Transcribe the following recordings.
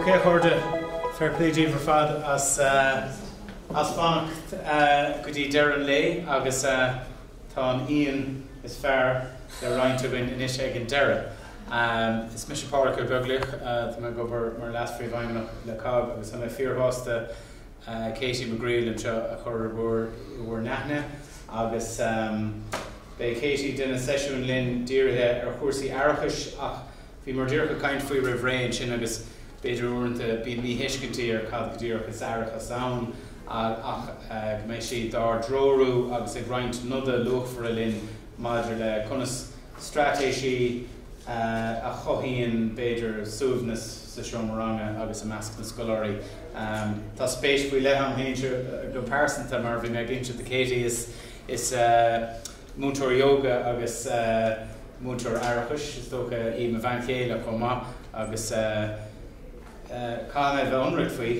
Ok a chairde, fair play daoibh ar fad as as fanacht go dtí deireadh an lae agus tá an fhíon is fearr le roinnt againn anois ag an deireadh. Is mise Pádraic Ó Beaglaoich, tá mé ag obair mar Leas-Phríomhfheidhmeannach le cogg agus tá mé fíorshásta Katie McGreal anseo a chur i bhur i bhur n-aithne agus beidh Katie ag déanamh seisiún linn dírithe ar chúrsaí aireachais ach Bhíomar díreach ag caint faoi roimh ré ansin agus b'fhéidir uaireanta bíonn míthuiscintí ar cad go díreach is aireachas ann ach go mbeidh sí dár dtreorú agus ag roinnt noda luachmhara linn maidir le conas straitéisí a chothaíonn b'fhéidir suaimhneas sa seomra ranga agus i measc na scoláirí. Tá spéis faoi leith agam féin go pearsanta mar bhí mé ag inse do Katie is is Múinteoir ióga agus múinteoir aireachais, is dócha, í mo bhean chéile chomh maith agus caithfidh mé a bheith ionraic faoi,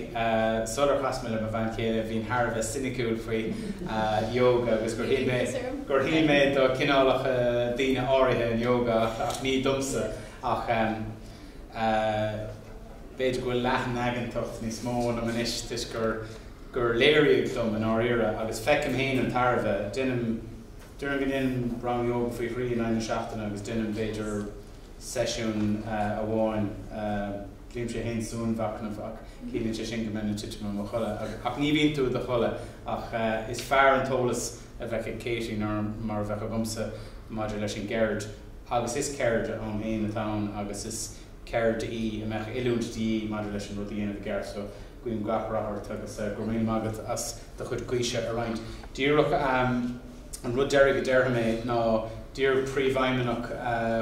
sular chas mé le mo bhean chéile bhínn thar a bheith soiniciúil faoi ióga agus gur shíl mé gur shíl mé do chineálacha daoine áirithe an ióga ach ní domsa ach b'fhéidir go bhfuil leathanaigeantacht níos mó ionam anois toisc gur gur léiríodh dom i ndáiríre, agus feicim féin an tairbhe. Déanaim, déarfainn go ndéanaim rang ióga faoi thrí in aghaidh na seachtaine agus déanaim b'fhéidir seisiún amháin, glaoimse féin suanmhachnamh ach ciallaíonn sé sin go mbeinn ag titim i mo chodladh, ach ní bhíonn tú i do chodladh ach is fearr an t-eolas a bheadh ag Katie ná mar a bheadh agamsa maidir leis an gceird agus is ceird ann féin atá ann agus is ceird í a mbeadh oiliúint de dhíth maidir leis an rud a dhéanamh i gceart so guím gach rath ort agus go raibh míle maith agat as do chuid gaoise a roinnt. Díreach an rud deiridh a déarfaidh mé ná d'iarr Príomhfheidhmeannach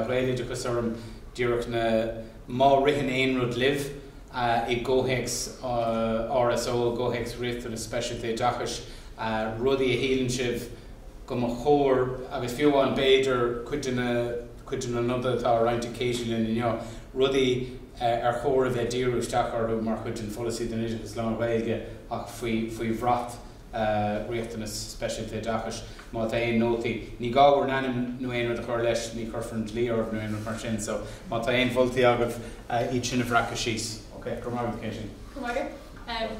Ghaeloideachas orm díreach na má ritheann aon rud libh i gcomhthéacs RSO, i gcomhthéacs Riachtanas Speisialta Oideachais, rudaí a shíleann sibh go mba chóir agus fiú amháin b'fhéidir cuid de na cuid de na noda atá á roinnt ag Katie linn inniu, rudaí ar chóir a bheith díriú isteach orthu mar chuid den pholasaí don oideachas lán-Ghaeilge ach faoi faoi bhrat riachtanas speisialta oideachais. Má tá aon nótaí, ní gá bhur n-ainm nó aon rud a chur leis, ní chuirfear an dlí oraibh nó aon rud mar sin, so má tá aon mholtaí agaibh, iad sin a bhreacadh síos. Ok, go raibh maith agat Katie. Go raibh maith agat.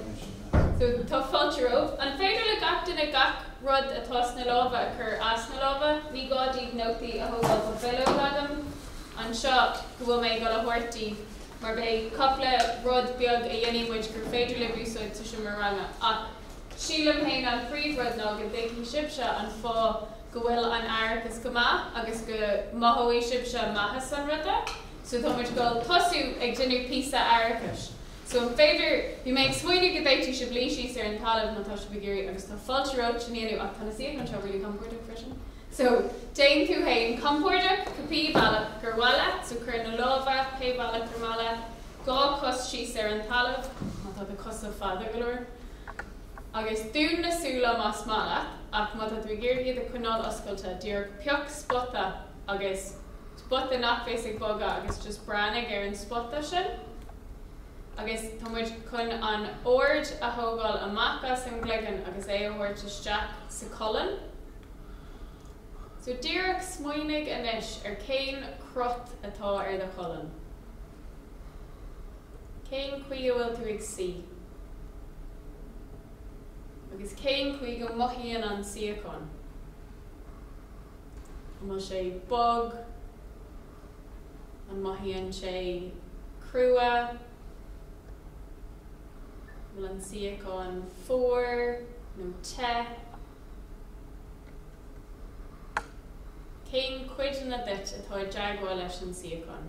So tá fáilte romhaibh. An féidir le gach duine gach rud atá sna lámha a chur as na lámha? Ní gá daoibh nótaí a thógáil, tá bileog agam anseo go bhfuil mé ag dul a thabhairt daoibh mar beidh cúpla rud beag a dhéanfaidh muid gur féidir libh úsáid sa seomra ranga. Ach sílim féin an príomhrud ná go dtuigfidh sibhse an fáth go bhfuil an aireachas go maith agus go mothóidh sibhse maitheas an ruda. So tá muid ag dul tosú ag déanamh píosa aireachais. So an féidir, bhí mé ag smaoineamh go bhféadfaidh sibh luí síos ar an talamh má tá sibh ag iarraidh agus tá fáilte romhat sin a dhéanamh ach tá na suíocháin seo really compordach freisin. So déan tú fhéin compordach cibé bealach gur mhaith leat, so cuir na lámha pé bealach gur maith leat, 2 cos síos ar an talamh má tá do chosa fada go leor agus dún na súile más maith leat ach má tá tú ag iarraidh iad a choinneáil oscailte díreach pioc spota agus spota nach bheas ag bogadh agus just breathnaigh ar an spota sin. Agus tá muid chun an aird a thógáil amach as an gcloigeann agus é a thabhairt isteach sa cholainn. So díreach smaoinigh anois ar cén crot atá ar do cholainn. Cén chaoi a bhfuil tú ag suí? Agus cén chaoi go mothaíonn an suíochán? An bhfuil sé bog? An mothaíonn sé crua? An bhfuil an suíochán fuar nó te? Cén cuideanna duit atá i dteagmháil leis an suíochán?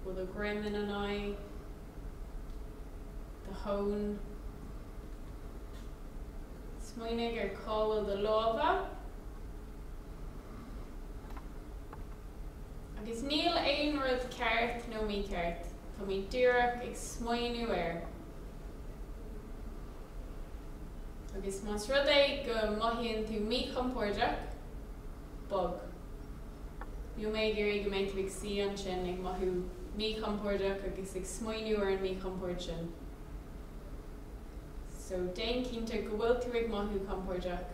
Bhfuil do dhroim ina n-aghaidh? Do thóin? Smaoinigh ar cá bhfuil do lámha. Agus níl aon rud ceart nó mícheart, táimid díreach ag smaoineamh air. Agus más rud é go mothaíonn tú míchompordach, bog. Níl mé ag iarraidh go mbeidh tú ag suí ansin ag mothú míchompordach agus ag smaoineamh ar an míchompord sin. So déan cinnte go bhfuil tú ag mothú compordach.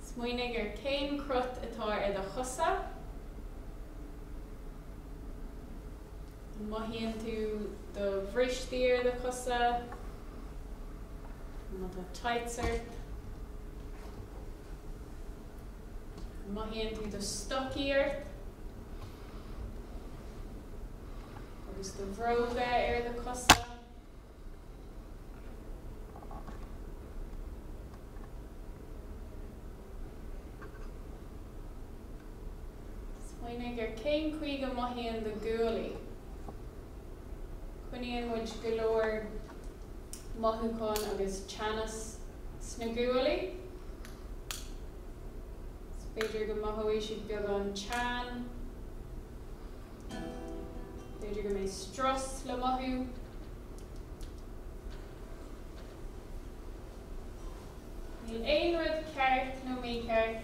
Smaoinigh ar cén crot atá ar do chosa. An. An mothaíonn tú do bhristí ar do chosa? Má tá tights ort? An mothaíonn tú do stocaí ort? Agus do bhróga ar do chosa? Smaoinigh ar cén chaoi go mothaíonn do ghuaillí. Coinníonn muid go leor mothúchán agus teannas sna guaillí. Is féidir go mothóidh siad beagán teann. B'fhéidir go mbeidh strus le mothú. Níl aon rud ceart nó mícheart,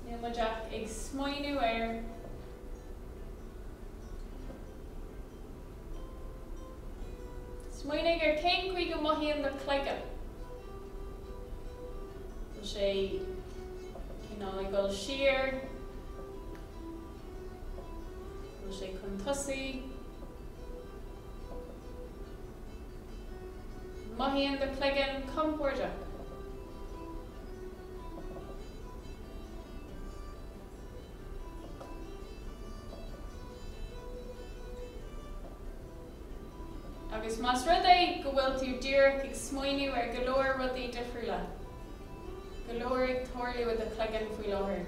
níl muid ach ag smaoineamh air. Smaoinigh ar cén chaoi go mothaíonn do chloigeann. Bhfuil sé cineál ag dul siar? Bhfuil sé chun tosaigh? An mothaíonn do chloigeann compordach? Agus más rud é go bhfuil tú díreach ag smaoineamh ar go leor rudaí difriúla, go leor ag tarlú i do chloigeann faoi láthair,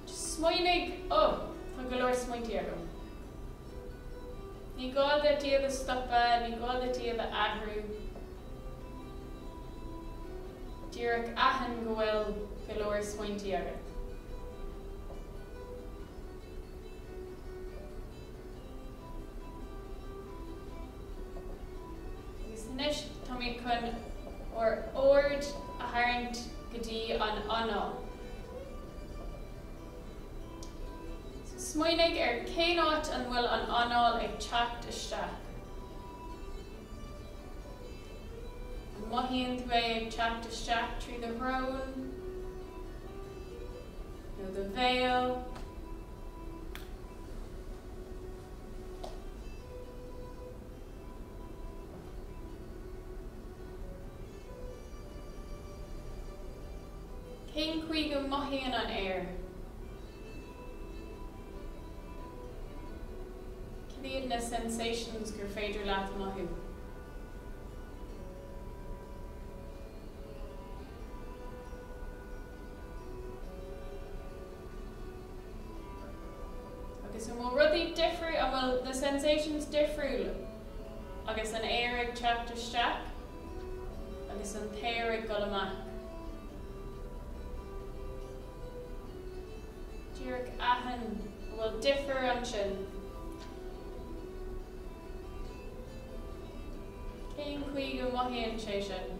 Just smaoinigh, oh, tá go leor smaointe agam. Ní gá duit iad a stopadh, ní gá duit iad a athrú. Díreach aithin go bhfuil go leor smaointe agat. Agus anois táimid chun ár aird a tharraingt go dtí an anáil. So smaoinigh ar cén áit an bhfuil an anáil ag teacht isteach. An mothaíonn tú é ag teacht isteach trí do shrón nó do bhéal? Cén chaoi go mothaíonn an aer? Cad iad na sensations gur féidir leat mothú? Agus an bhfuil rudaí difriúil, an bhfuil na sensations difriúil agus an aer ag teacht isteach agus an t-aer ag dul amach? Díreach aithin an bhfuil difear ansin. Cén chaoi go mothaíonn sé sin?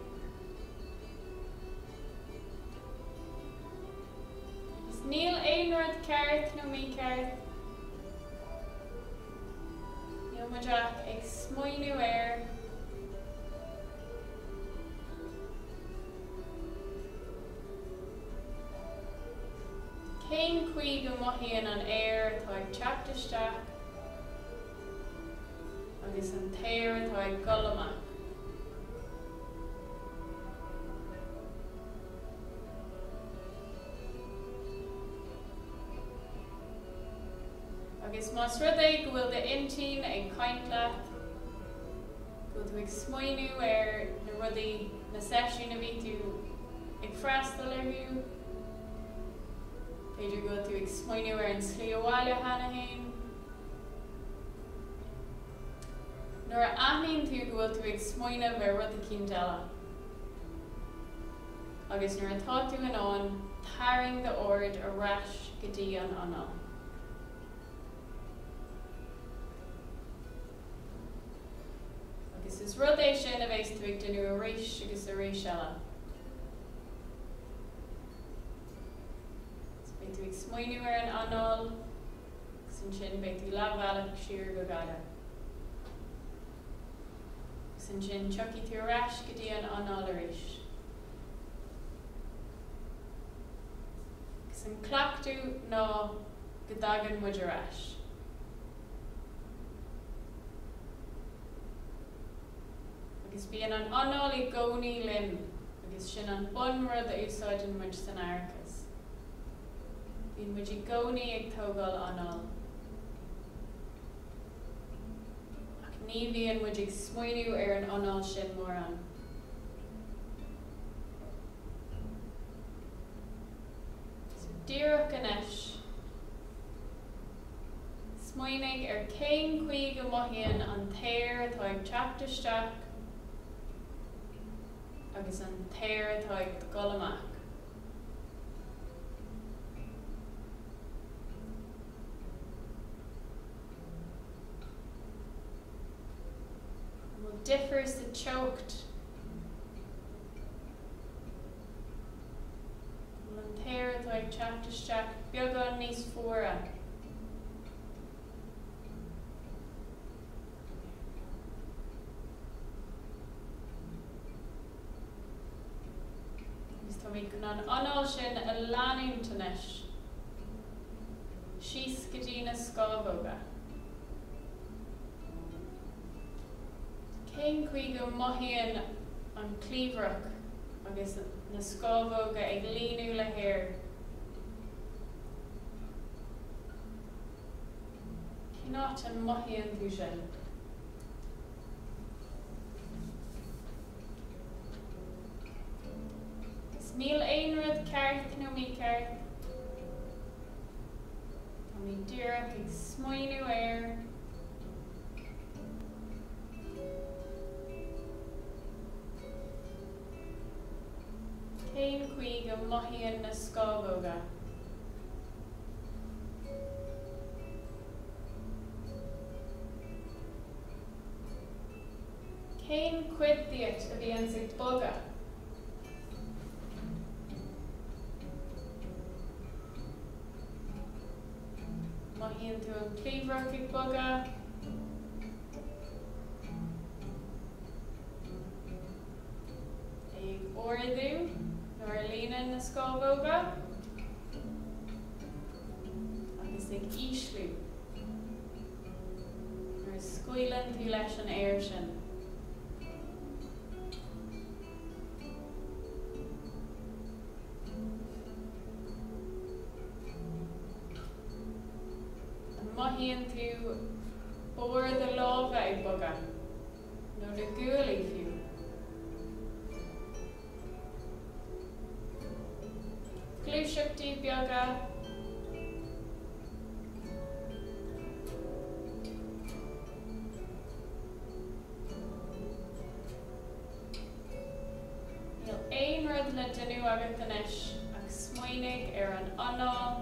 Agus níl aon rud ceart nó mícheart. Níl muid ach ag smaoineamh air. Cén chaoi go mothaíonn an aer atá ag teacht isteach agus an t-aer atá ag dul amach? Agus más rud é go bhfuil d'intinn ag caint leat, go bhfuil tú ag smaoineamh ar na rudaí, na seisiúin a bhí tú ag freastal orthu, b'fhéidir go bhfuil tú ag smaoineamh ar an tslí abhaile cheana féin, Nuair a aithníonn tú go bhfuil tú ag smaoineamh ar rud eicínt eile, agus nuair atá tú in ann, tarraing d'aird ar ais go dtí an anáil. Agus is rud é sin a bheas tú ag déanamh arís agus arís eile. So beidh tú ag smaoineamh ar an anáil. Agus ansin beidh tú leathbhealach siar go Gaillimh. Agus ansin tiocfaidh tú ar ais go dtí an anáil arís. Agus an cleachtadh ná go dtagann muid ar ais. Agus bíonn an anáil i gcónaí linn agus sin an bunrud a úsáideann muid san aireachas. Bíonn muid i gcónaí ag tógáil anáil. Ach ní bhíonn muid ag smaoineamh ar an anáil sin mórán. So díreach anois. Smaoinigh ar cén chaoi go mothaíonn an t-aer atá ag teacht isteach agus an t-aer atá ag dul amach. An bhfuil difear sa teocht? An bhfuil an t-aer atá ag teacht isteach beagán níos fuaire? Agus táimid chun an anáil sin a leanúint anois síos go dtí na scamhóga. Cén chaoi go mothaíonn an chliabhrach agus na scamhóga ag líonadh le haer? Cén áit a mothaíonn tú sin? Agus níl aon rud ceart nó mícheart. Táimid díreach ag smaoineamh air. Cén chaoi go mothaíonn na scamhóga? Cén chuid díot a bhíonns ag bogadh? Mothaíonn tú an chliabhrach ag bogadh. Ag ardú nuair a líonann na scamhóga agus ag ísliú nuair a scaoileann tú leis an aer sin. An mothaíonn tú barr do láimhe ag bogadh? Nó na guaillí fiú? Gluaiseachtaí beaga. Níl aon rud le déanamh agat anois ach smaoinigh ar an anáil.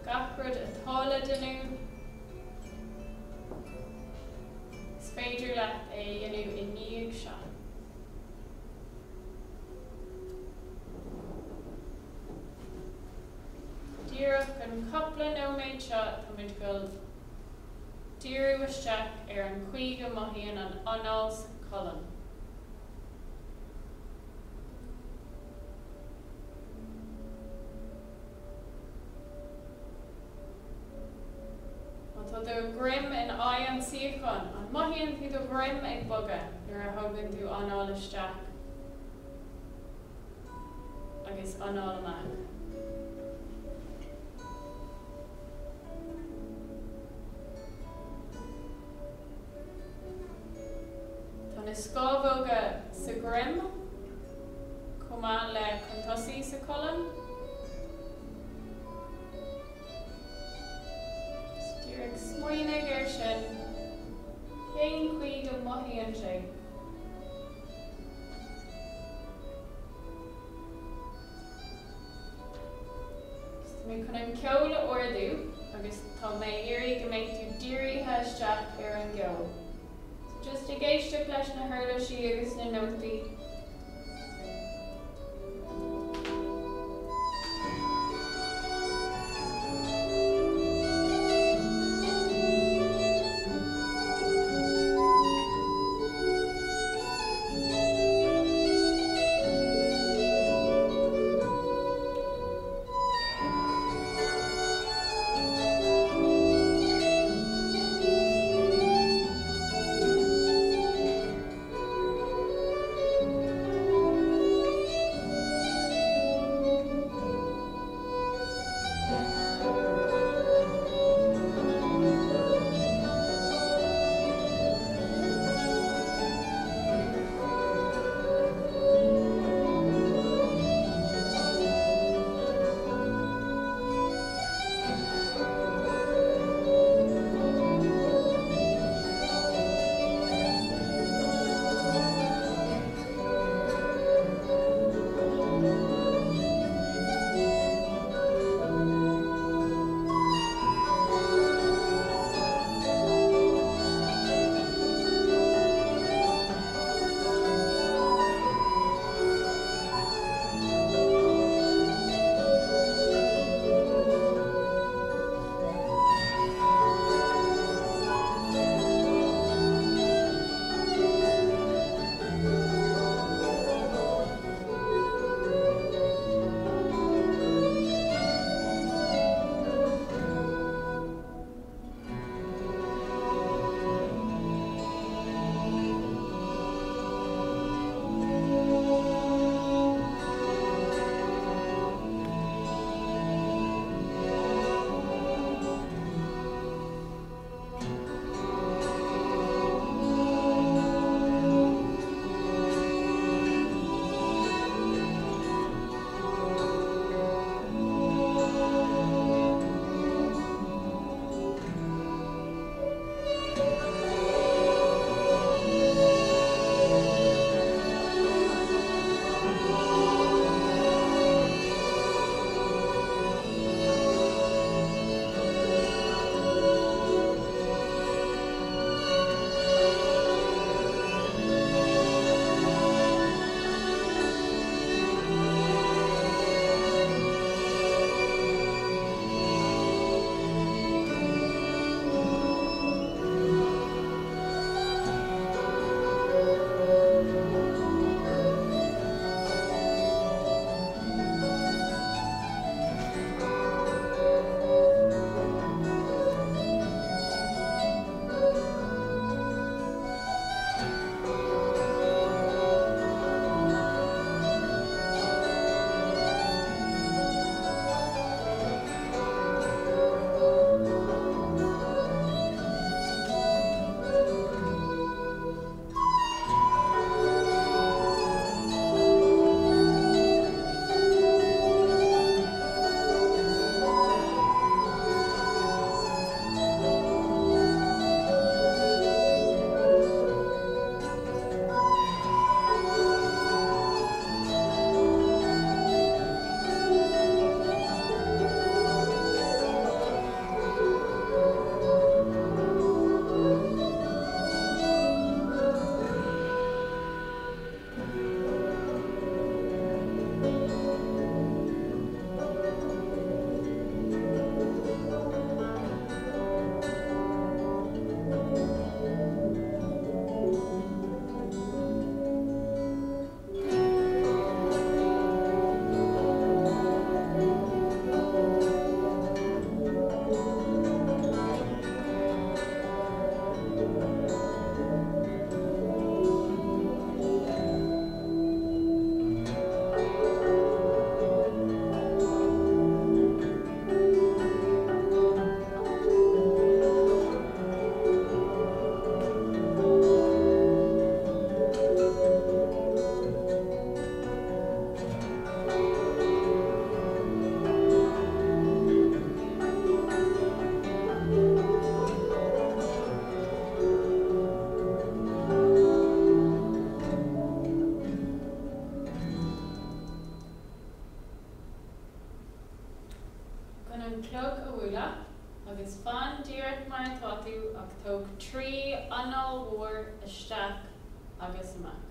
Gach rud atá le déanamh, is féidir leat é a dhéanamh i ndiaidh seo. Díreach an cúpla nóiméad seo táimid ag dul díriú isteach ar an chaoi go mothaíonn an anáil sa cholainn. Má tá do dhroim in aghaidh an tsuíocháin, an mothaíonn tú do dhroim ag bogadh nuair a thugann tú anáil isteach agus anáil amach? Tá na scamhóga sa dhroim chomh maith le chun tosaigh sa cholainn. Díreach smaoinigh air sin, cén chaoi go mothaíonn sé? Tá mé chun an ceol a ardú agus tá mé ag iarraidh go mbeidh tú dírithe isteach ar an gceol. So just ag éisteacht leis na huirlisí agus na nótaí. Isteach agus amach.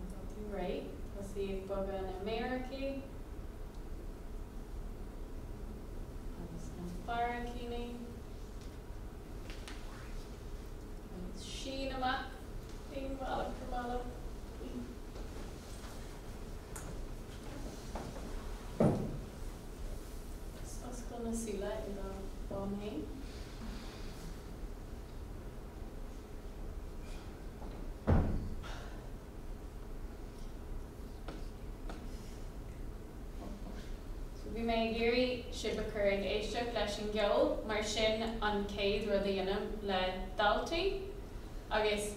Tá tú réidh. Tosaigh ag bogadh na méarachaí agus na barraicíní. Agus sín amach aon bhealach gur maith leat. Agus oscail na súile i do am féin. So bhí mé ag iarraidh sibh a chur ag éisteacht leis an gceol mar sin an chéad rud a dhéanaim le daltaí agus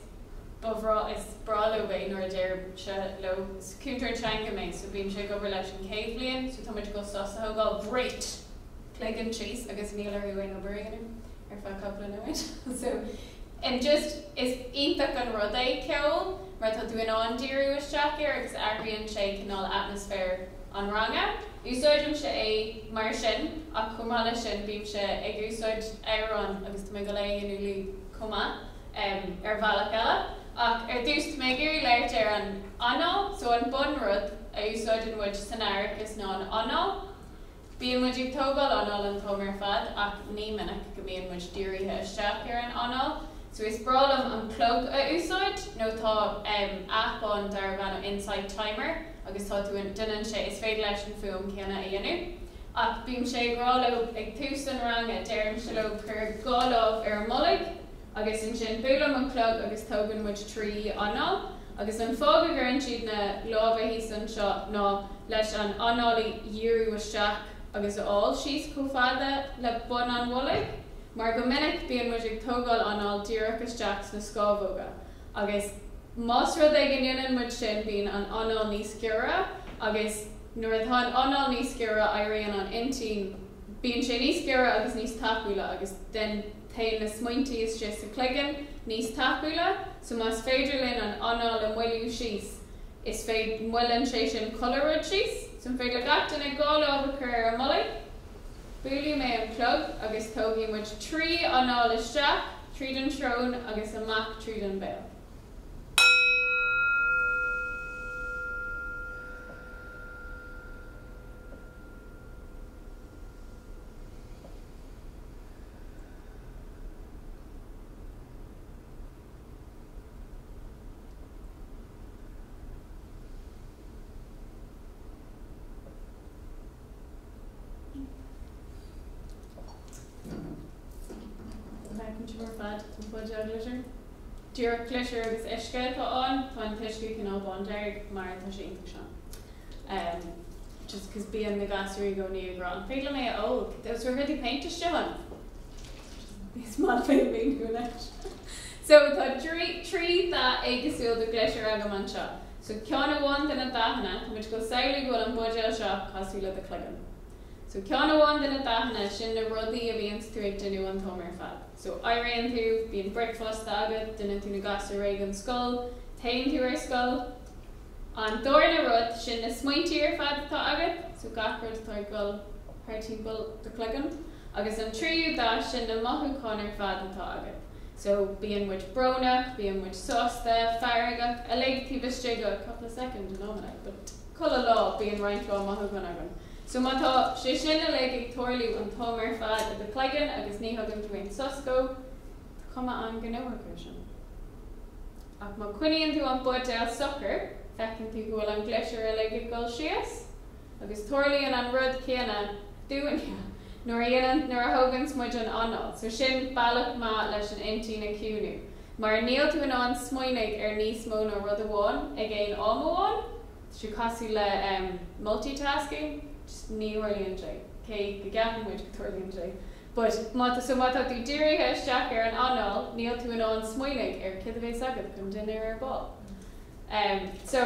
ba bhreá, is breá leo é nuair a deirimse leo, is cúntóir teanga mé so bímse ag obair leis an chéad bhliain so tá muid ag dul sos a thógáil, great! Cloigeann síos agus níl orthu aon obair a dhéanamh ar feadh cúpla nóiméad so and just is iontach an rud é ceol mar tá tú in ann díriú isteach air agus athraíonn sé cineál atmaisféar an ranga. Úsáidimse é mar sin ach chomh maith leis sin bímse ag úsáid amhráin agus tá mé ag dul é a dhéanamh libh chomh maith ar bhealach eile. Ach ar dtús tá mé ag iarraidh labhairt ar an anáil so an bunrud a úsáideann muid san aireachas ná an anáil. Bíonn muid ag tógáil anáil an t-am ar fad ach ní minic go mbíonn muid dírithe isteach ar an anáil. So is breá liom an clog a úsáid nó tá aip ann darbh ainm Insight Timer agus tá tú in, déanann sé, is féidir leis an fuaim céanna a dhéanamh. Ach bímse ag rá leo ag tús an ranga, deirimse leo cuir 2 lámh ar an mbolg agus ansin buailim an clog agus tógann muid 3 anáil. Agus an fáth go gcuireann siad na lámha thíos anseo ná leis an anáil a dhíriú isteach agus a fháil síos chomh fada le bun an bhoilg, mar go minic bíonn muid ag tógáil anáil díreach isteach sna scámhóga agus más rud é go ndéanann muid sin bíonn an anáil níos giorra agus nuair atá an anáil níos giorra éiríonn an intinn, bíonn sé níos giorra agus níos tapúla agus then. Téann na smaointí istigh sa chloigeann níos tapúla, so más féidir linn an anáil a mhoilliú síos, is féidir, moilleann sé sin chuile rud síos. So an féidir le gach duine 2 lámh a chur ar a mbolg? Buailfidh mé an clog agus tógfaidh muid 3 anáil isteach tríd an tsrón agus amach tríd an béal. Feicim sibh ar fad, tá buidéal glitter. Díreach glitter agus uisce atá ann, tá an t-uisce cineál bándearg mar tá sé iontach sean. Just cos bíonn na gasúir i gcónaí ag rá, an féidir liom é a ól? Is chuir tú péint istigh ann? Is maith liom é a mhíniú anois. So tá 3 dath éagsúil de glitter agam anseo. So ceann amháin de na dathanna, tá muid ag dul samhlú go bhfuil an buidéal seo cosúil le do chloigeann. So ceann amháin de na dathanna, sin na rudaí a bhíonns tú ag déanamh an t-am ar fad. So éiríonn tú, bíonn bricfeasta agat, déanann tú na gasúir réidh don scoil, téann tú ar scoil, An darna rud, sin na smaointí ar fad atá agat, so gach rud atá ag dul thar timpeall do chloigeann. Agus an tríú dath, sin na mothúcháin ar fad atá agat. So bíonn muid brónach, bíonn muid sásta, feargach, uilig taobh istigh de cúpla soicind in amanna, but chuile lá bíonn roinnt mhaith mothúchán againn. So má tá sé sin uilig ag tarlú an t-am ar fad i do chloigeann agus ní thugann tú aon sos dó, tá cuma an-ghnóthach air sin. Ach má choinníonn tú an buidéal socair, feiceann tú go bhfuil an glitter uilig ag dul síos. Agus tarlaíonn an rud céanna dúinne nuair a dhéanann, nuair a thóganns muid an anáil. So sin bealach maith leis an intinn a chiúnú. Mar níl tú in ann smaoinigh ar níos mó ná rud amháin ag aon am amháin. Tá sé cosúil le multitasking, just ní tharlaíonn sé, cé go gceapann muid go dtarlaíonn sé. But má tá, so má tá tú dírithe isteach ar an anáil, níl tú in ann smaoinigh ar céard a bheas agat don dinnéar ar ball. Em, so,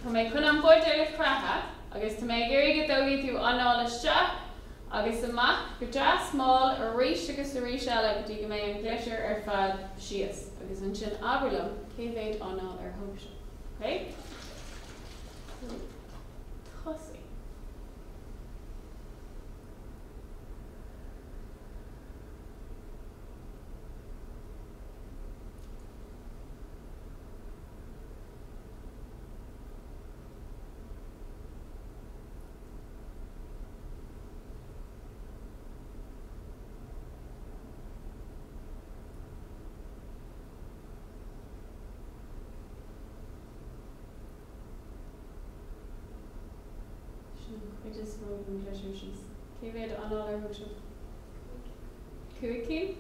tá mé chun an buidéal a chroitheadh agus tá mé ag iarraidh go dtógfaidh tú anáil isteach Agus amach go deas mall arís agus arís eile go dtí go mbeidh an glitter ar fad síos. Agus ansin abair liom cé mhéad anáil ar thóg sé. Ok? So, tosaigh. Sin an chuid is mó den glitter síos. Cé mhéad anáil ar thóg sibh? 5 cinn?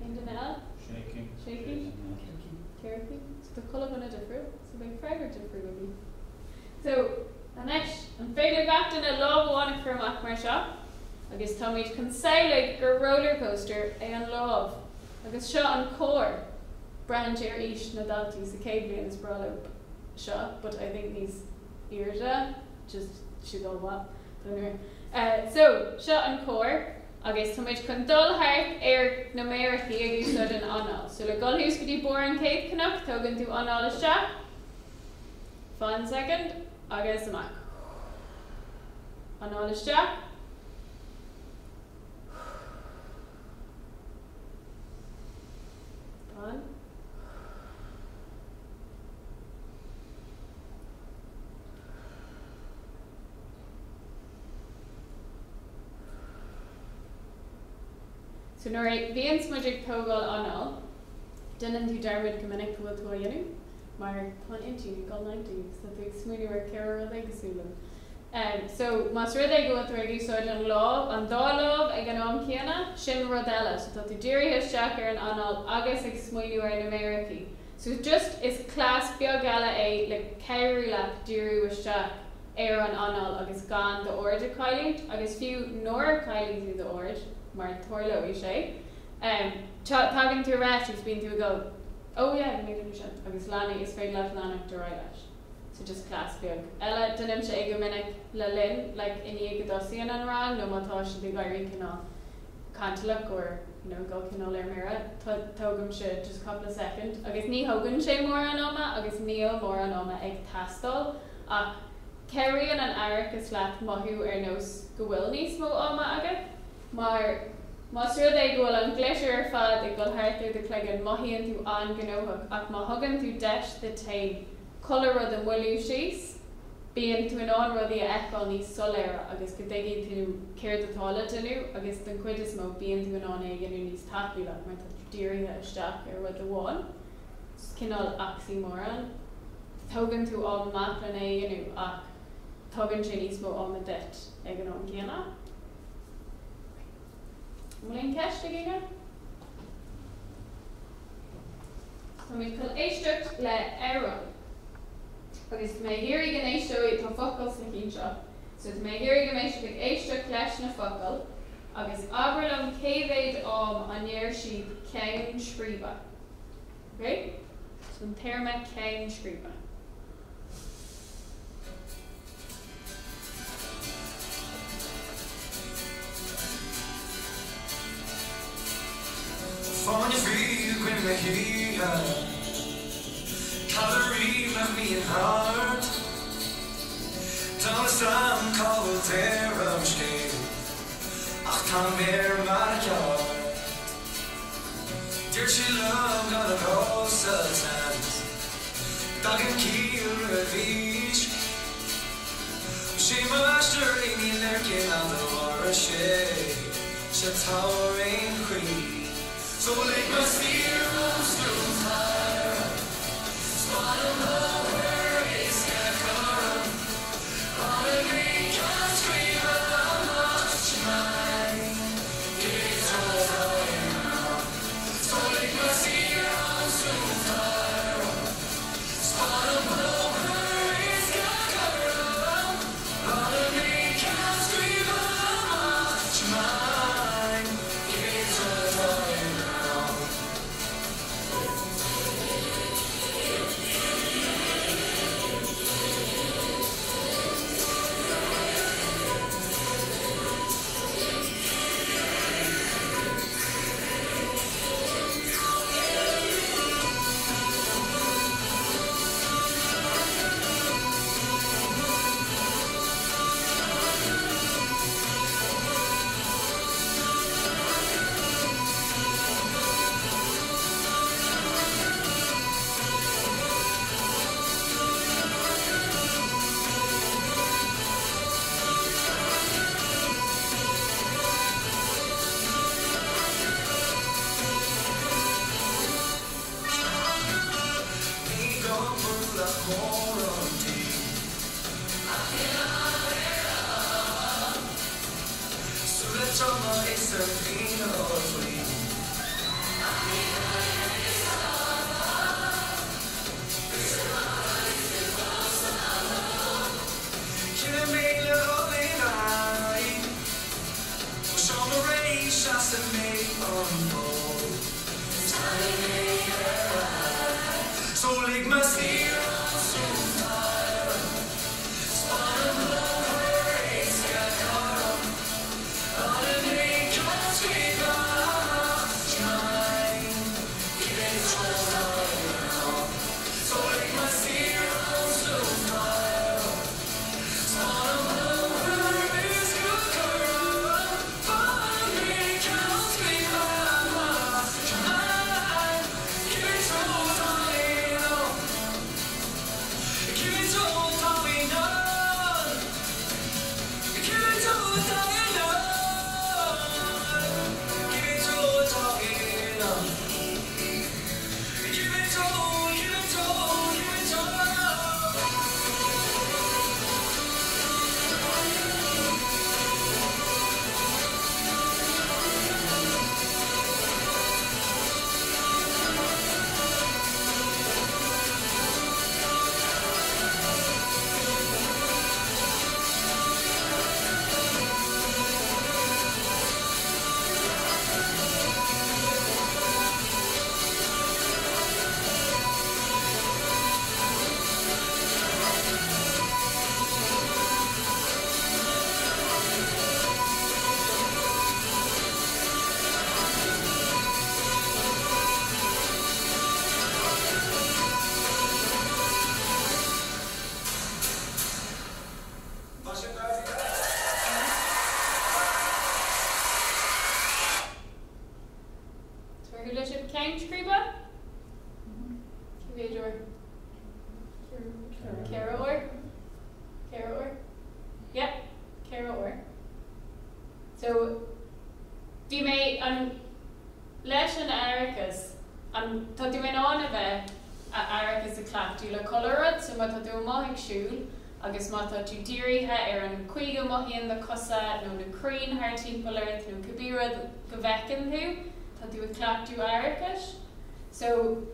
Aon duine eile? 6 cinn. 6 cinn? 4 cinn. So tá chuile dhuine difriúil, so beidh freagra difriúil againn. So, anois, an féidir le gach duine lámh amháin a chur amach mar seo? Agus táimid chun samhlaigh gur rollercoaster é an lámh. Agus seo an cór. Braitheann sé ar aois na ndaltaí sa chéad bhliain is breá leo seo, but I think níos airde, just siad all what? Don't know. So, seo an cór. Agus táimid chun dul thart ar na méarachaí ag úsáid an anáil. So le dhul thuas go dtí barr an chéad chnoc, tógann tú anáil isteach, fan soicind, agus amach. Anáil isteach. Fan. So nuair a bhíonns muid ag tógáil anáil, déanann tú dearmad go minic go bhfuil tú á dhéanamh, mar tá an intinn ag dul 90 agus tá tú ag smaoineamh ar cheithre rud éagsúla. So más rud é go bhfuil tú ag úsáid an lámh, an dá lámh ag an am céanna, sin rud eile. So tá tú dírithe isteach ar an anáil agus ag smaoineamh ar na méarachaí. So just is cleas beag eile é le cabhrú leat díriú isteach ar an anáil agus gan d'aird a chailliúint, agus fiú nuair a chailleann tú d'aird, mar tarlóidh sé, tagann tú ar ais agus bíonn tú ag dul oh yeah, bhí mé ag déanamh sin, agus leanfaidh, is féidir leat leanacht ar aghaidh leis. So just cleas beag eile, déanaimse é go minic le linn, like i ndiaidh go dtosaíonn an rang nó má tá siad ag éirí cineál cantalach or you know dul cineál ar mire, tógaimse just cúpla soicind agus ní thógann sé mórán ama agus níl mórán ama ag teastáil Ach cabhraíonn an aireachas leat mothú ar nós go bhfuil níos mó ama agat, mar más rud é go bhfuil an glitter ar fad ag dul thart ar do chloigeann, mothaíonn tú an-ghnóthach, ach má thugann tú deis duit féin chuile rud a mhoilliú síos, bíonn tú in ann rudaí a fheiceáil níos soiléire agus go dtuigeann tú céard atá le déanamh agus den chuid is mó bíonn tú in ann é a dhéanamh níos tapúla mar tá tú dírithe isteach ar rud amháin. Cineál oxymoron. Tógann tú am amach lena é a dhéanamh ach tugann sé níos mó ama duit ag an am céanna. An bhfuil aon cheist ag éinne? Táimid chun éisteacht le amhrán. Agus tá mé ag iarraidh go n-éisteoidh, tá focail sna cinn seo, so tá mé ag iarraidh go mbeidh sibh ag éisteacht leis na focail agus abair liom cé mhéad am a ndeir siad ceann scríbe. Ok? So an téarma ceann scríbe. Fáinne fí i gcoinne na hoíche, Callairí nach mbíonn thart, Tá 'fhios a'm cá bhfuil deireadh an scéil, Ach tá mé ar m'aire ceart. Dúirt sí liom gan agó sa tseans dtagann ciall roimh aois. Sé m'aistear é ní léir cén fhad a mhairfidh sé, sea tá ar aon chaoi. So lig mé saor ón sruthaire, Spáinn an bóthar éasca cothrom, Baineann mé ceann scríbe amach tonight. scríbe? Cé mhéad uair? 4 uair? 4 uair? Yeah, 4 uair. So, bhí mé an leis an aireachas, an tá tú in ann a bheith a aireachas a chleachtadh le chuile rud, so má tá tú amuigh ag siúl agus má tá tú dírithe ar an chaoi go mothaíonn do chosa nó na crainn thar timpeall ort nó cibé rud go bhfeiceann tú, tá tú ag cleachtadh aireachais. So,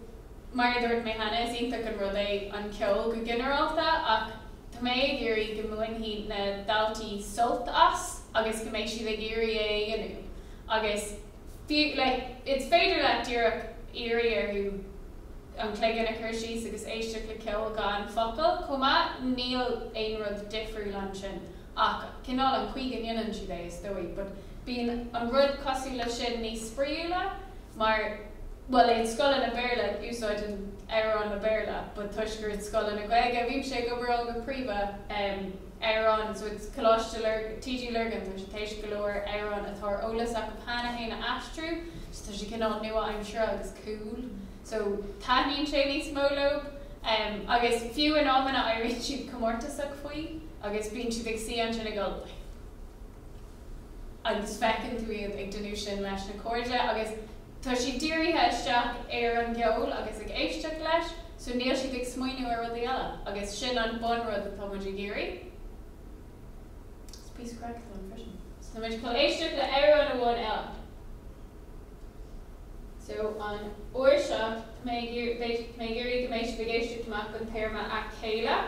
mar a dúirt mé cheana, is iontach an rud é an ceol go ginearálta ach tá mé ag iarraidh go mbainfidh na daltaí sult as agus go mbeidh siad ag iarraidh é a dhéanamh agus fiú like is féidir leat díreach iarraidh orthu an cloigeann a chur síos agus éisteacht le ceol gan focal chomh maith, níl aon rud difriúil ansin ach cineál an chaoi go ndéanann siad é is dóigh but bíonn an rud cosúil leis sin níos spraíúla mar bhuel i scoileanna Béarla úsáideann amhráin le Béarla but toisc gur scoileanna Gaeilge a bhímse ag obair ann go príomha amhráin so it's Coláiste Lurgan, TG Lurgan tá siad théis go leor amhrán atá ar eolas acu cheana féin a aistriú so tá sé cineál nua-aimseartha agus cool so taitníonn sé níos mó leo agus fiú in amanna éiríonn siad comórtasach faoi agus bíonn siad ag suí ansin ag dul agus feiceann tú iad ag déanamh sin leis na cairde agus tá siad dírithe isteach ar an gceol agus ag éisteacht leis so níl siad ag smaoineamh ar rudaí eile agus sin an bunrud atá muid ag iarraidh. Is píosa craic atá ann freisin. So tá muid chun éisteacht le amhrán amháin eile. So an uair seo tá mé ag iarraidh tá mé ag iarraidh go mbeidh sibh ag éisteacht amach don téarma a chéile.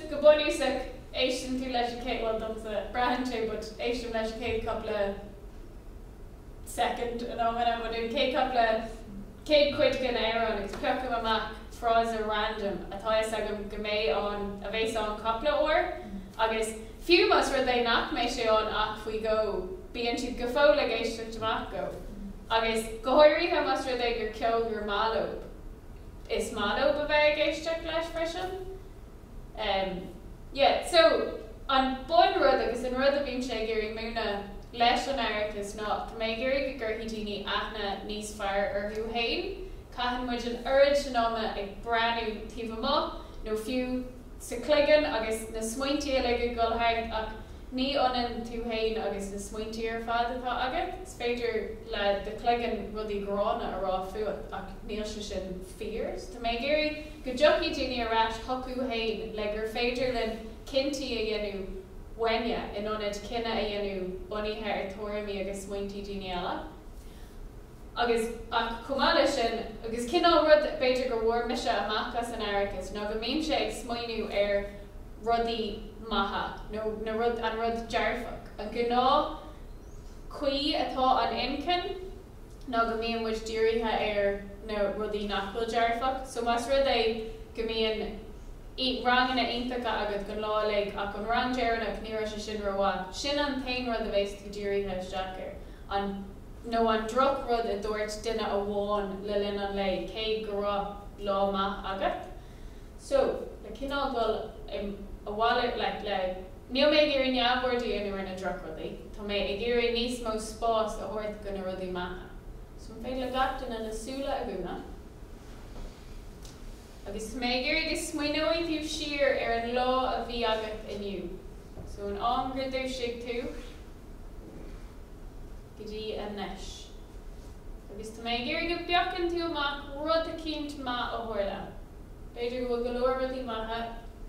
Just go bunúsach, éisteann tú leis an chéad, bhuel domsa, braitheann sé but éistim leis an chéad cúpla soicind in amanna, but an chéad cúpla, chéad chuid den amhrán agus piocaim amach frása random atá fhios agam go mbeidh ann, a bheas ann cúpla uair agus fiú más rud é nach mbeidh sé ann ach faoi dhó, bíonn siad go fóill ag éisteacht amach dó. Agus go háirithe más rud é gur ceol gur maith leo, is maith leo a bheith ag éisteacht leis freisin. Em, yeah, so, an bunrud agus an rud a bhímse ag iarraidh múineadh leis an aireachas ná tá mé ag iarraidh go gcuirfidh daoine aithne níos fearr orthu féin. Caitheann muid an oiread sin ama ag breathnú taobh amuigh nó fiú sa chloigeann agus na smaointe uilig ag dul thart ach ní ionann tú féin agus na smaointe ar fad atá agat. Is féidir le do chloigeann rudaí gránna a rá fút ach níl sé sin fíor. So tá mé ag iarraidh go dtiocfaidh daoine ar ais chucu féin le gur féidir linn cinntí a dhéanamh uainne in ionad cinneadh a dhéanamh bunaithe ar tuairimí agus smaointí daoine eile. Agus, ach chomh maith leis sin, agus cineál rud b'fhéidir go bhfuair mise amach as an aireachas ná go mbímse ag smaoineamh ar rudaí maithe nó na rud, an rud dearfach. An gnáth chaoi atá an inchinn ná go mbíonn muid dírithe ar na rudaí nach bhfuil dearfach. So más rud é go mbíonn ranganna iontacha agat don lá uilig ach an rang deireanach ní raibh sé sin rómhaith, sin an t-aon rud a bheas tú dírithe isteach air. An. nó an drochrud a dúirt duine amháin le linn an lae, cé go raibh lá maith agat. So, le cineál dul abhaile, like, le, níl mé ag iarraidh neamhaird a dhéanamh ar na drochrudaí, tá mé ag iarraidh níos mó spáis a thabhairt do na rudaí maithe. So, an féidir le gach duine na súile a dhúnadh? Agus tá mé ag iarraidh go smaoineoidh tú siar ar an lá a bhí agat inniu. So, an am gur dhúisigh tú, go dtí anois. Agus tá mé ag iarraidh go bpiocann tú amach rud eicínt maith a tharla. B'fhéidir go bhfuil go leor rudaí maithe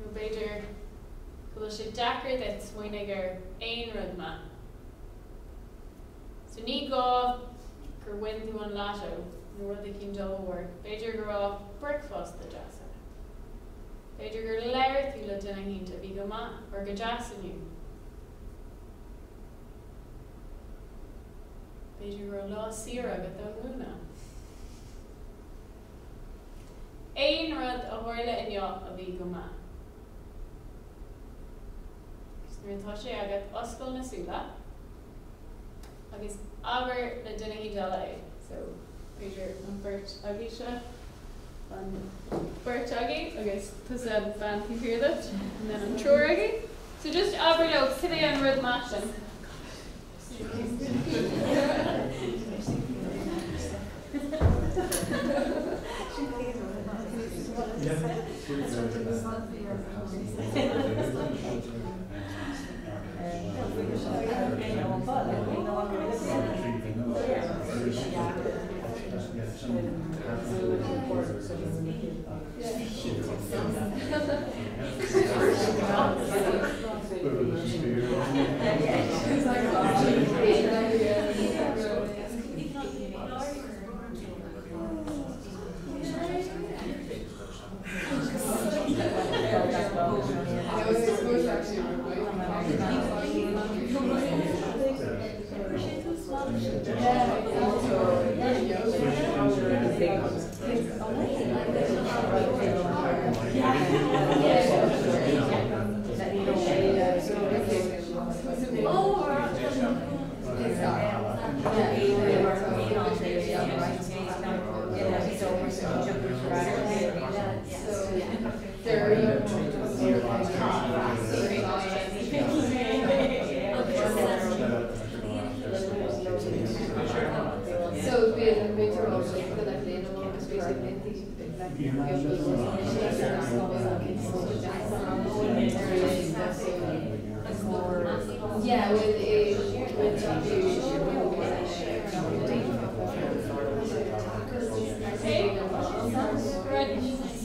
nó b'fhéidir go bhfuil sé deacair duit smaoinigh ar aon rud maith. So ní gá gur bhain tú an lotto nó rud eicínt ollmhór. B'fhéidir go raibh bricfeasta deas agat. B'fhéidir gur labhair tú le duine eicínt a bhí go maith or go deas inniu. B'fhéidir go raibh lá saor agat ón múineadh. Aon rud a tharla inniu a bhí go maith. Agus nuair atá sé agat, oscail na súile agus abair le duine eicínt eile é. So, b'fhéidir an bheirt agaibhse, an bheirt agaibh agus tusa an bhean taobh thiar duit, and then an triúr agaibh. So just abair leo cad é an rud maith sin.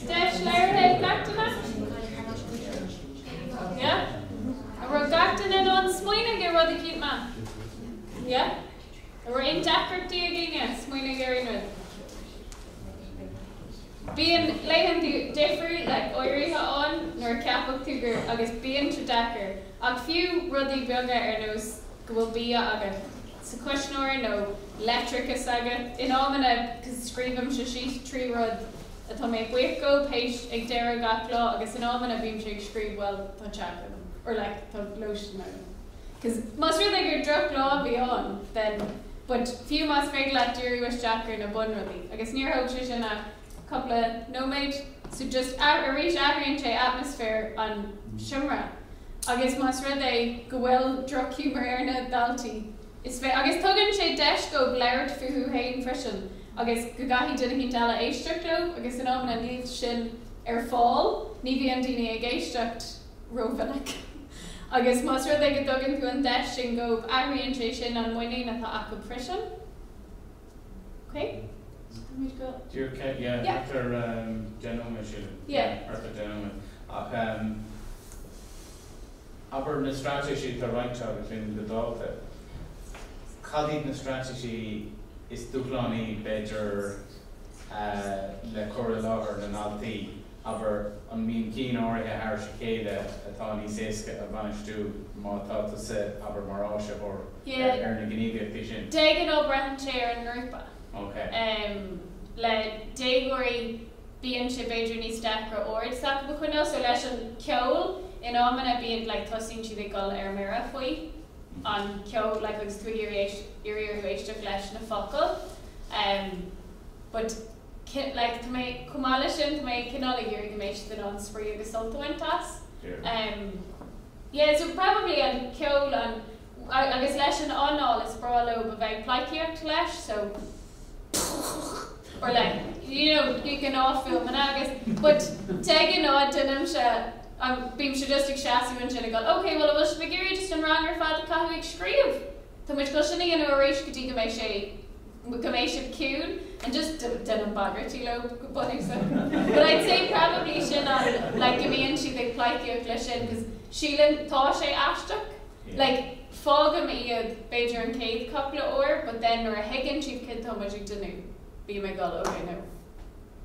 Deis labhartha ag gach duine? Yeah? An raibh gach duine in ann smaoineamh ar rud eicínt maith? Yeah? An raibh aon deacrachtaí ag éinne smaoineamh ar aon rud? Bíonn laethanta. mothúchán difriúil like áirithe ann nuair a cheapfadh tú gur agus bíonn sé deacair ach fiú rudaí beaga ar nós go bhfuil bia agat sa chuisneoir nó leictreachas agat in amanna 'cause scríobhaimse síos 3 rud atá mé buíoch dóibh théis ag deireadh gach lá agus in amanna bímse ag scríobh bhuel tá teach agam or like tá lóistín agam 'cause más rud é gur droch lá a bhí ann then but fiú más féidir leat díriú isteach ar na bunrudaí agus níor thóg sé sin ach cúpla nóiméad so just arís athraíonn sé atmaisféar an seomra agus más rud é go bhfuil drochghiúmar ar na daltaí is fé agus tugann sé deis dóibh labhairt fúthu féin freisin agus go gcaithfidh duine éicint eile éisteacht leo agus in amanna níl sin ar fáil, ní bhíonn daoine ag éisteacht rómhinic agus más rud é go dtugann tú an deis sin dóibh athraíonn sé sin an muinín atá acu freisin. Ok? So táimid go. Díreach, yeah, thart ar 10 nóiméad sílim. Yeah. Thart ar 10 nóiméad. Ach abair na straitéisí atá roinnte agat linn go dáta, cad iad na straitéisí is dúshlánaí, b'fhéidir, le cur i láthair na ndaltaí? Abair, an mbíonn cinn áirithe thairis a chéile atá níos éasca a bhainistiú má tá tusa, abair, mar áisitheoir ar na gníomhaíochtaí sin? De ghnáth braitheann sé ar an ngrúpa. Ok. Le déagóirí bíonn sé b'fhéidir níos deacra ord s'acu a choinneáil so leis an ceol in amanna bíonn like tosaíonn siad ag dul ar mire faoi an ceol like agus tú ag iarraidh iarraidh orthu éisteacht leis na focail um but like tá mé chomh maith leis sin tá mé cineál ag iarraidh go mbeidh siad in ann spraoi agus sult a bhaint as um yeah so probably an ceol an agus leis an anáil is breá leo a bheith ag pleidhcíocht leis so or like you know gnáthfhuaimeanna agus but de ghnáth déanaimse an bímse just ag seasamh ansin ag dul ok well an bhfuil sibh ag iarraidh just an rang ar fad a chaitheamh ag scríobh tá muid chun sin a dhéanamh arís go dtí go mbeidh sé go mbeidh sibh ciúin and just déanaim bagairtí leo go bunúsach but I'd say probably sin an like go mbíonn siad ag pleidhcíocht leis sin cos sílim tá sé aisteach Like, fágaim iad b'fhéidir an chéad cúpla uair but then nuair a thuigeann siad cad tá muid ag déanamh, bím ag dul ok no,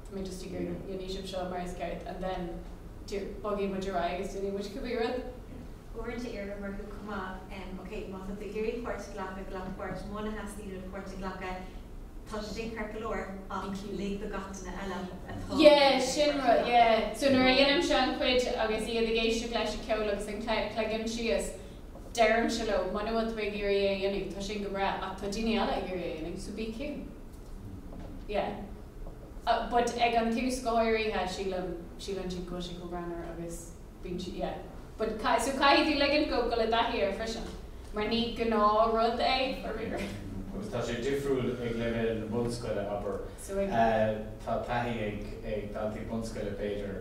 tá mé just ag iarraidh go ndéanfaidh sibh seo mar is ceart and then bogfaidh muid ar aghaidh agus déanfaidh muid cibé rud. Uaireanta iarraim orthu chomh maith, ok, má tá tú ag iarraidh páirt a ghlacadh, glac páirt, muna theastaíonn uait páirt a ghlacadh, tá sé sin ceart go leor ach lig do gach duine eile atá Yeah, sin rud, yeah. So nuair a dhéanaimse an chuid agus iad ag éisteacht leis an ceol agus an cloigeann síos, deirimse leo, muna bhfuil tú ag iarraidh é a dhéanamh, tá sin go breá, ach tá daoine eile ag iarraidh é a dhéanamh, so bí ciúin. Yeah. But ag an tús go háirithe, sílim, síleann siad go bhfuil sé chomh greannmhar agus bíonn siad, yeah. But so caithfidh tú ligint dóibh dul i dtaithí air freisin, mar ní gnáthrud é, faraor. Agus tá sé difriúil ag leibhéal na bunscoile, abair. Tá taithí ag ag daltaí bunscoile, b'fhéidir,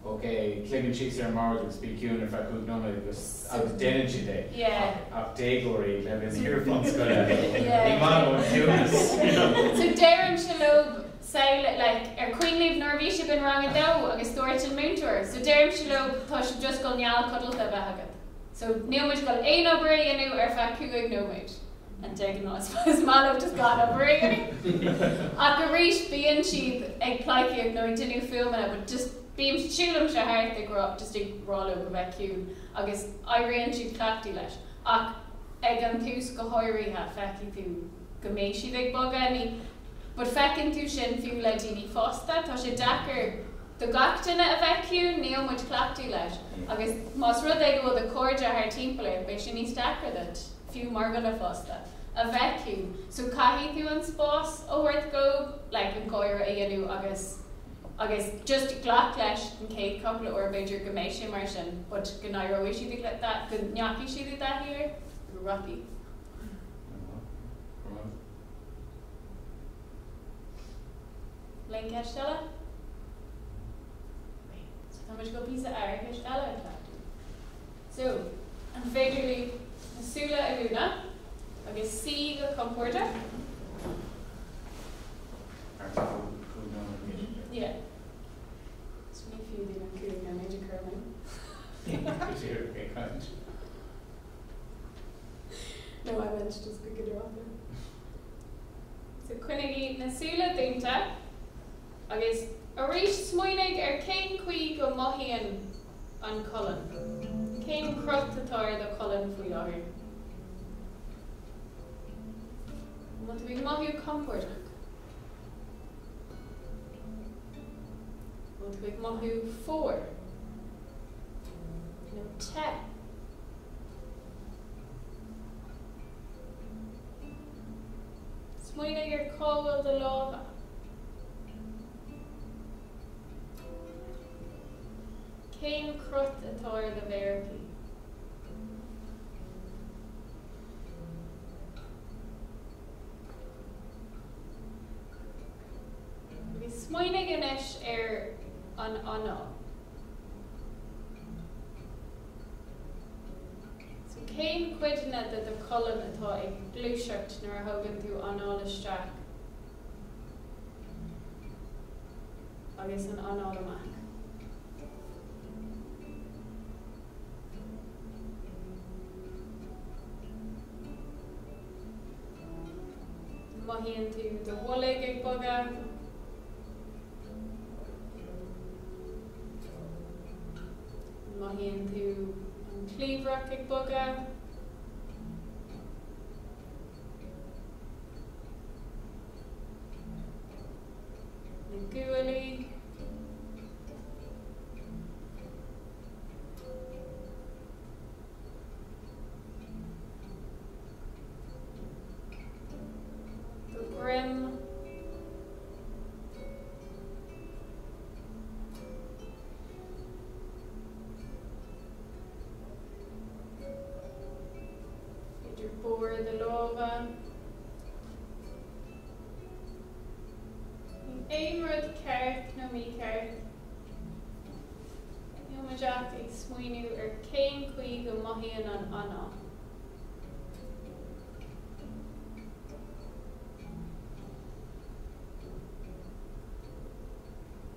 ok, cloigeann síos ar an mbord agus bí ciúin ar feadh 5 nóiméad agus agus déanann siad é. Ach déagóirí ag leibhéal na hiar-bhunscoile, ní maith leo an ciúnas. So deirimse leo samhlaigh, like, ar cuimhin libh nuair a bhí sibh in rang a dó agus dúirt an múinteoir, so deirimse leo tá sibh just ag dul néal codlata a bheith agat. So níl muid ag dul aon obair a dhéanamh ar feadh 5 nóiméad. And de ghnáth is maith leo just gan obair a dhéanamh. Ach arís bíonn siad ag pleidhcíocht nó ag déanamh fuaimeanna but just bím, siúlaimse thart ag rá, just ag rá leo go bheith ciúin agus éiríonn siad cleachtaithe leis. Ach ag an tús go háirithe feicfidh tú go mbeidh siad ag bogadh, ní, but feiceann tú sin fiú le daoine fásta, tá sé deacair do gach duine a bheith ciúin, níl muid cleachtaithe leis agus más rud é go bhfuil do chairde thar timpeall ort beidh sé níos deacra duit, fiú mar dhuine fásta, a bheith ciúin. So caithfidh tú an spás a thabhairt dóibh like an gáire a dhéanamh agus agus just glac leis an chéad cúpla uair b'fhéidir go mbeidh sé mar sin but go n-éireoidh siad go ndeachaigh siad i dtaithí air, go rachaidh. Aon cheist eile? So tá muid ag dul píosa aireachais eile a chleachtadh. So, an féidir libh na súile a dhúnadh agus suí go compordach? Yeah. So ní fiú dúinn an 5 nóiméad a chur amú. No, I meant just go ginearálta. So coinnigí na súile dúnta agus. Arís smaoinigh ar cén chaoi go mothaíonn an cholainn. Cén crot atá ar do cholainn faoi láthair? An bhfuil tú ag mothú compordach? An bhfuil tú ag mothú fuar nó te? Smaoinigh ar cá bhfuil do lámha. Cén crot atá ar do mhéaracha? Agus smaoinigh anois ar an anáil. So cén cuideanna de do cholainn atá ag gluaiseacht nuair a thógann tú anáil isteach agus an anáil amach? Mothaíonn tú do bholg ag bogadh. Mothaíonn tú an cliabhrach ag bogadh. Na guaillí. Do dhroim. B'fhéidir barr do lámha. Níl aon rud ceart nó mícheart. Níl muid ach ag smaoineamh ar cén chaoi go mothaíonn an anáil.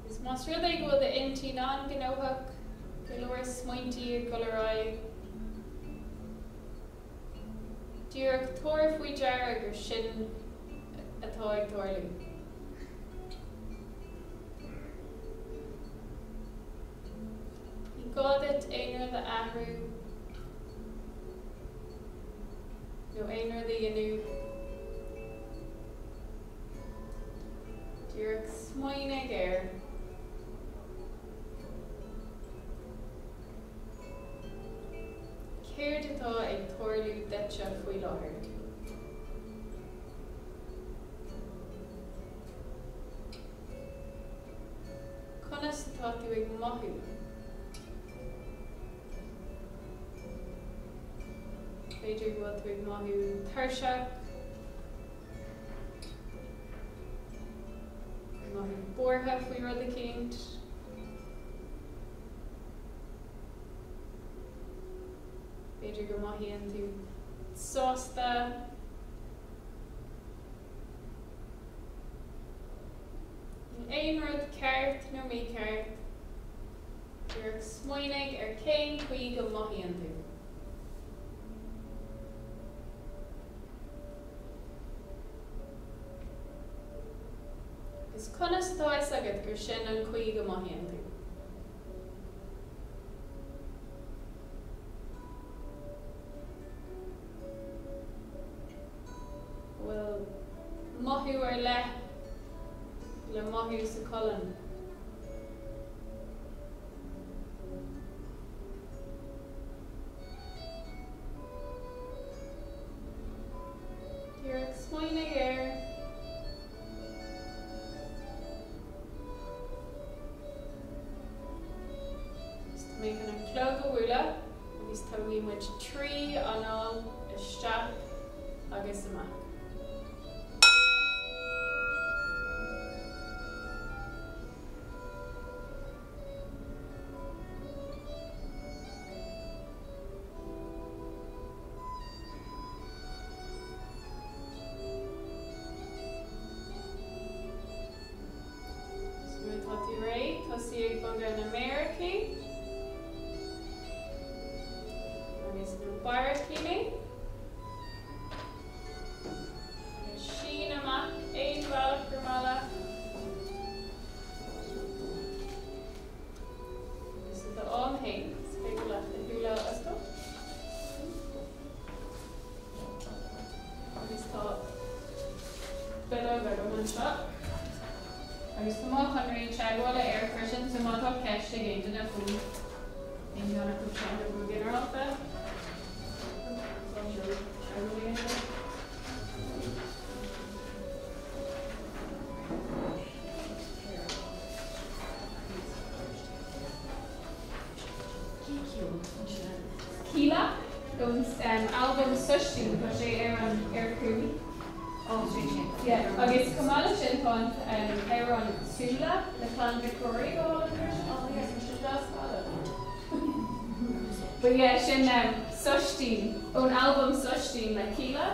Agus más rud é go bhfuil d'intinn an-ghnóthach, go leor smaointí ag dul ar aghaidh, díreach tabhair faoi deara gur sin atá ag tarlú. Ní gá duit aon rud a athrú nó aon rud a dhéanamh. Díreach smaoinigh air. Céard atá ag tarlú duitse faoi láthair? Conas atá tú ag mothú? B'fhéidir go bhfuil tú ag mothú tuirseach. Mothú buartha faoi rud eicínt. B'fhéidir go mothaíonn tú sásta. Níl aon rud ceart nó mícheart. Díreach smaoinigh ar cén chaoi go mothaíonn tú. Agus conas atá a fhios agat gur sin an chaoi go mothaíonn tú? An bhfuil mothú ar leith le mothú sa cholainn? Díreach smaoinigh air. Agus tá mé chun an clog a bhualadh agus tógfaidh muid 3 anáil isteach agus amach. So nuair atá tú réidh, tosaigh ag bogadh na méarachaí agus na barraicíní. Agus sín amach aon bhealach gur maith leat. ceist ag aon duine faoi aon cheann acu seo nó go ginearálta? Kíla ón albam Soistín, tá sé ar an ar cúl. Yeah, agus chomh maith leis sin tá an t-amhrán Súile le Clann Mhic Ruairí go hálainn freisin. Oh yeah, tá sin deas fada. But yeah, sin Soistín ón albam Soistín le Kíla.